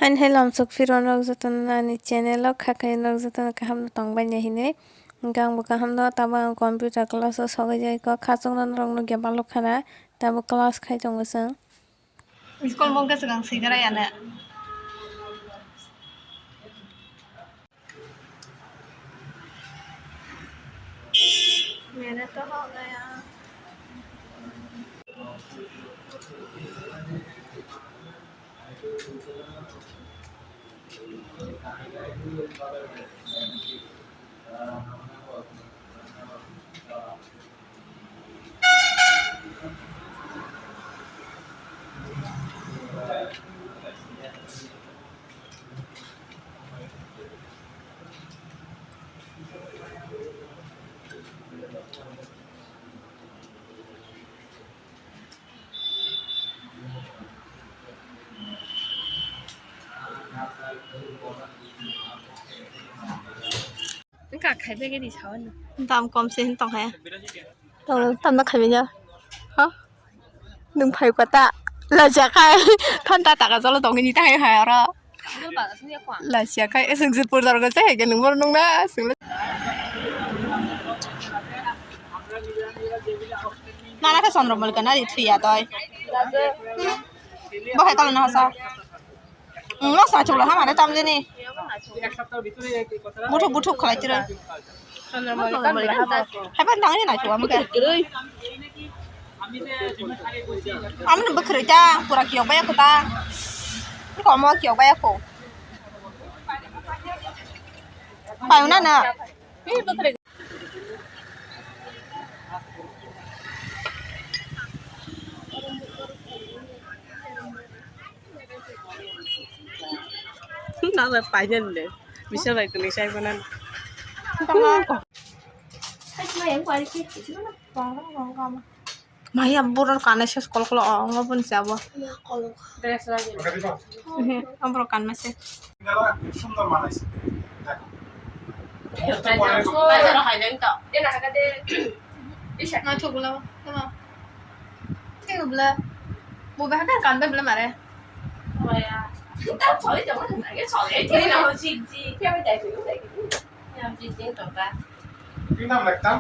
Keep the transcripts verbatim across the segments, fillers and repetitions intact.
Ani hai lamsok phirok norok jotono ani channel o kha khe norok jotono kaham no tong bai nai hinwi. Hwnkhe ang bo kaham no, tamo ang computer class o sogwi jai kok, khachukno norok nukya balok khana, tamo class khai tongo chwng. School bongkhe swkang swi gra ya na. मैंने तो हो गया। Wngkha khaibai gini saui no. Dam kom se hin tong khe. Tong tamno khaibai no. Ha? Nwng phai kota. Lasia khai. Thanta taka jolo tong ni ta hai hai oro. Lasia khai. Eseng jit pur dor go se hai ke nwng bor nung na. Nana khe Chandra Malika na ri thwi ya doi. Bo hai tala na hasa. Wng, no sa chwla hamare tamjani. Buthuk buthuk khlai tiro. Hai ban tangni na chwla mukhe. Amni bwkhwrwi ta pura kiyok baya kho ta. Komo kiyok baya kho. Payo na na. Nang bai painani de. Bisa bai kwlwi sai mwnani. Maya borok kanai ses kol kol o, omo boni sabo. Dress lagi. Ehe, oborok kanma se. সুন্দর বানাইছে। দেখো। Naithok bwla, tama. Tei bwla. Bo bahai kan kanbai bwla mare. কি নাম রাখতাম?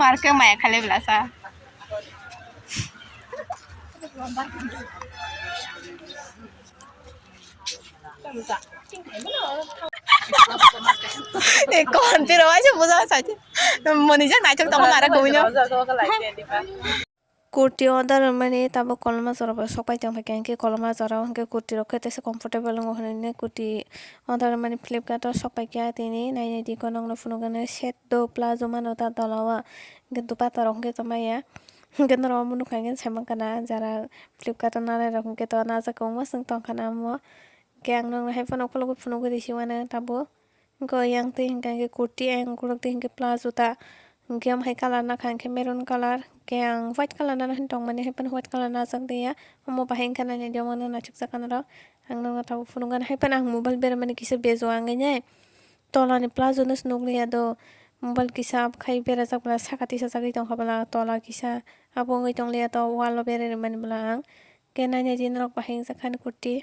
Mar khe maya khale bwlasa. E kon tiro waisa buja saite. Moni jak naithok tongo mare gumino. Kurti order rwmani tabuk koloma jora bai sok pai tong kha, hwnkhe koloma jora o hwnkhe kurti rok khe tesa comfortable wngo hwnwi kurti order rwmani Flipkart o sok pai kha tini, nai nai di konokno phunukgwi set do plazo mano ta tola o, hwnkhe dupatta rok hwnkhe tongmaya, hwnkhe norok omo nukha hwnkhe sai mankha na jara Flipkart o nanai rok hwnkhe to najak kwbangma chwng tong kha na omo, hwnkhe ang nokno hai phano ukulukgo phunukgwi risi mano tabuk. Hwnkhe yang twi hwnkhe kurti, ayang ukuluk twi hwnkhe plazo ta. Hwnkhe omo hai colour nakha hwnkhe maroon colour. Hwnkhe ang white colour nana hwn tongmani, hai phano white colour najak liya. Omo bahai wngkha nainai di, omo no naithok jak norok. Ang nokno tabuk phunukgani, hai phano ang mobile bermani kisa bejo wngwi nai. Tola ni plazo no se nukliya do. Mobile kisa khai berajak bwla saka tisajagwi tongkha bwla tola kisa. Abo wngwi tongliya to wall o berwi rwmani bwla ang. Hwnkhe nainai di norok bahai wngjakha ani kurti.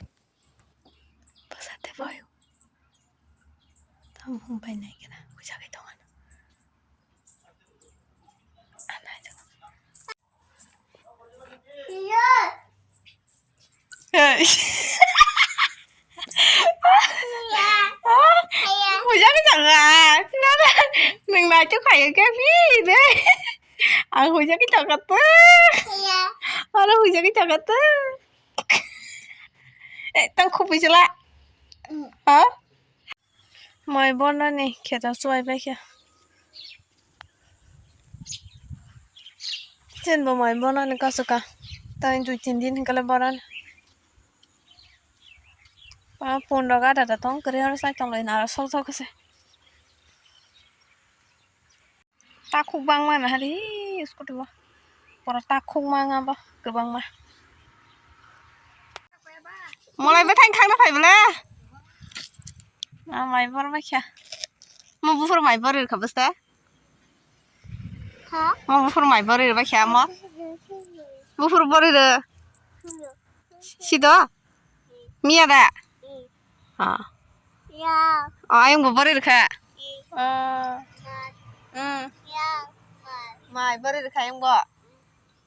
Bwsa tei boyok. Tamo hwn pai nai khe na, huijagwi tong ano. Ano hai jago. Hey. Huijagwi tong kha. Nana, nwng naitok khaio khe phi de. Ang huijagwi tong kha to. Oro huijagwi tong kha to. Eh, tang khupui chwla. Mm. Ha? Mai bornani kheto chuwai bai khe. Chini bo mai bornani kasu ka. Tei dui tin din hinkhe le boran. Pa pondro gada da tong kwrwi oro sai tong lai naro sok sok khe se. Takhuk bangma na hari scooty bo. Poro takhuk manga bo kwbangma. Molai bwthai khangna phai bwle. Na mai bor bai kha. Mo buphuru mai bor rwkha bwsta. Mo buphuru mai bwrwi rwbaikha mo. Buphuru bwrwi rw. Sido? Miya da? Ah. Oh, ayang bo bwrwi rwkha. Ah. Hmm. Mai bwrwi rwkha ayang bo.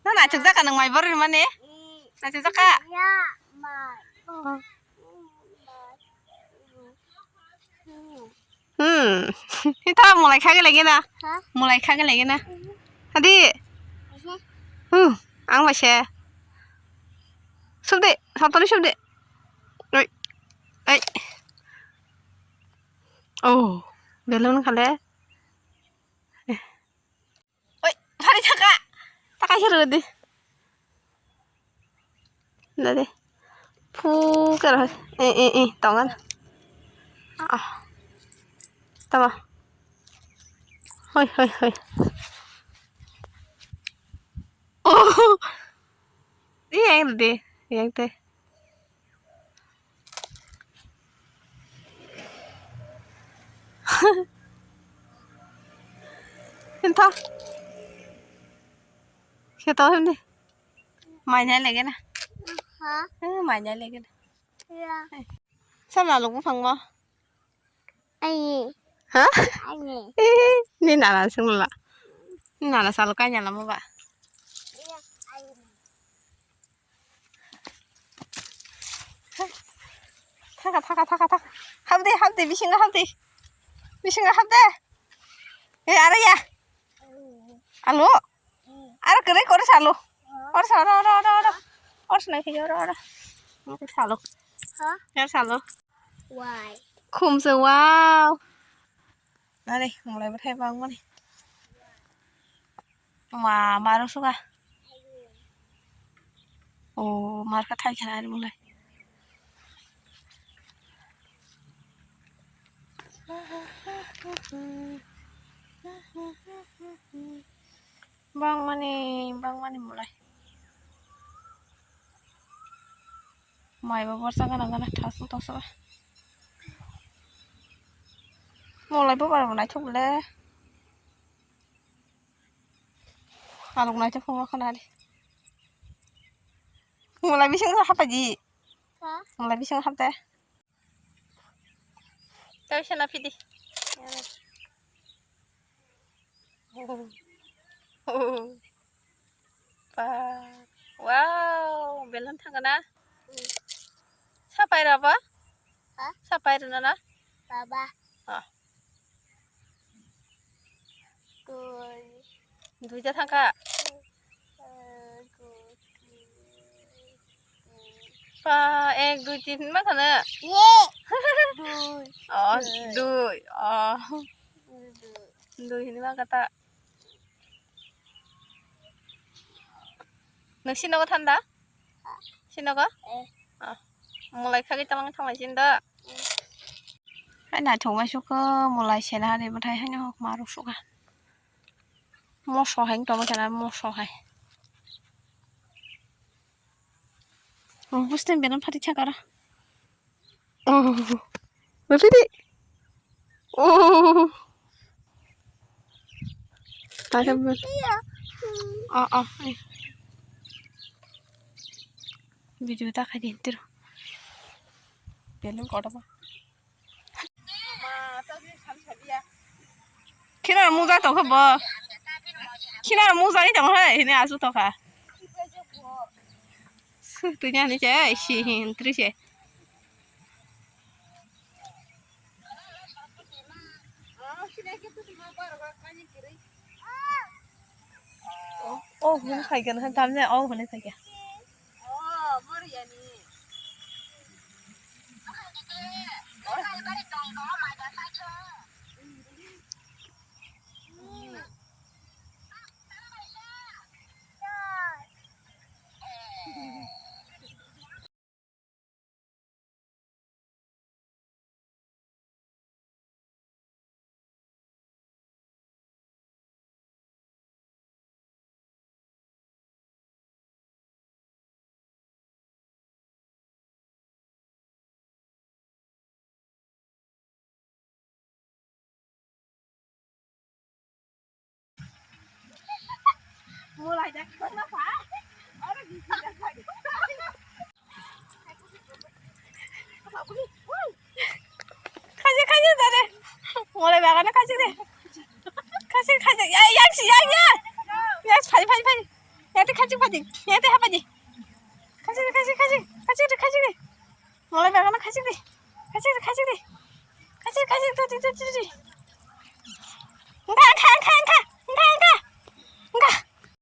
Na naithok jaka nwng mai bwrwi rwmani? Naithok jaka? Hmm. Hita mulai kha gele gena. Ha? Mulai kha gele gena. Hadi. Huh, ang bai se. Subde, sotoni subde. Oi. Oi. Oh, belon khale. Oi, phari thaka. Taka hero di. Dade. Phu kero. Eh, eh, eh, tongan. Ah. Tama. Hoi, hoi, hoi. Oh. Iya yang di. Yang teh. Hintha. Kheto himdi. Mai nai lege na. Ha? Eh, mai nai lege na. Ya. Sama lo buphang mo. Ani. Ha? Ani. Ni nana sungla. Ni nana salo kanya lamo ba. Iya, ani. Thaka, thaka, thaka, thaka. Habde, habde, bisingo habde. Bisingo habde. Eh, aro ya. Alo. Aro kere kore salo. Oro sa, oro, oro, oro, oro. Oro sa nai khe, oro, oro. Oro salo. Ha? Oro salo. Why? Khumse, wow. Nare, mulai bwthai bang mani. Ma, maro suga. O, mar ka thai khana ari mulai. Bang mani, bang mani mulai. Mai bo borsa gana gana thasung tongsa ba. Mulai bo bar bo naithok le. Alok naithok phungo khana di. Mulai bising hapai di. Ha? Mulai bising hapte. Tei sana phidi. Pa. Wow, belon thangana. Sapai raba? Ha? Sapai rana na? Baba. Ah. Dui. Duita thangkha. Ek, dui, tin. Pa, ek, dui, tin hinma khana? Ye. Dui. Oh, dui. Dui. Oh. Dui. Dui hinma kata. Nang sinogo thanda? Sinogo? Eh. Ah. Mulai khagwi talang thanglai sinda. Hai naithok mai sukha mulai sena hari bwthai haino maruk sukha. Moso hai wngtongma khe na moso hai. Oh, busten belon phati thangkara. Oh, bapidi. Oh. Tare bel. Oh, oh. Video ta khai din tiro. Belon kotor ba. Khina muja tongkha bo. Khina muja ni tongkha, hini asu tongkha. Su, tu nya ni che, si hin, tri che. Oh, oh, hini khai kan, han tam ne, oh, hini khai kan. Khaji, khaji, dare. Mulai bagano khaji de. Khaji, khaji. Ya, ya, ya, ya. Ya, phaji, phaji, phaji. Ya, te khaji, phaji. Ya, te ha, phaji. Khaji, khaji, khaji. Khaji, khaji, khaji. Mulai bagano khaji de. Khaji, khaji de. Khaji, khaji, tu, tu, tu, tu, tu. Engka, engka, engka, engka. Engka, engka. Engka.